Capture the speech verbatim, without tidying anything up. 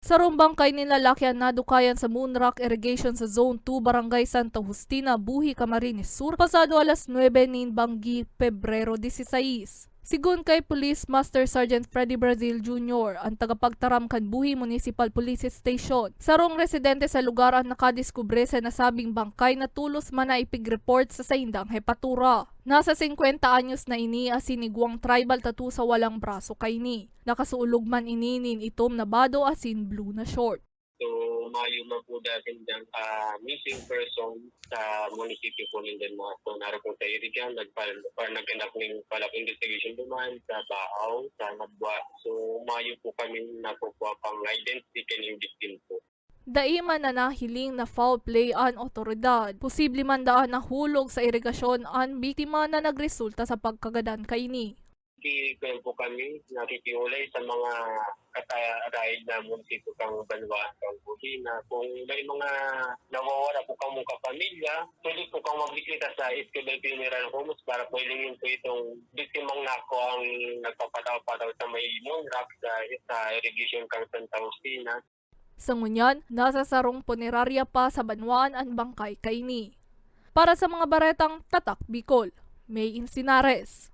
Sarong bangkay nin lalaki an nadukayan sa Moonrock Irrigation sa Zone two, Barangay Santa Justina, Buhi, Camarines Sur, pasado alas nuebe nin banggi, Pebrero diseseis. Sigon kay Police Master Sergeant Freddy Brazil Junior, an tagapagtaram kan Buhi Municipal Police Station, sarong residente sa lugar an nakadiskubre sa nasabing bangkay na tolos man na ipig-report sa saindang hepatura. Nasa singkwenta anyos na ini asin igwang tribal tattoo sa walang braso kaini. Nakasuolog man ini nin itom na bado asin blue na short. So, mayo man po dahil diyang, ah, missing person sa munisipyo po ng Denmark. So, naro po sa area dyan, nagpal-, or nagkandak ng follow-up investigation duman sa Baaw, sa Nabwa. So, mayo po kami nakukuha pang identity kaning victim po. Dai man na nahiling na foul play an otoridad. Posible man daan nahulog sa irigasyon an biktima na nagresulta sa pagkagadan kaini. Nakikipag po kami, nakikiulay sa mga kata-, kataid na munisipyo kang banwaan kang Buhi na kung may mga nawawara po kamong kapamilya, pwede po kang magbisita sa Escobel Funeral Homes para po hilingin po itong biktimang nako ang nagpapataw-pataw sa may Moonrock sa, sa irrigation kang Santa Justina. Sa ngunyan, nasa sarong punerarya pa sa banwaan an bangkay kaini. Para sa mga baretang Tatak Bicol, May Insinares.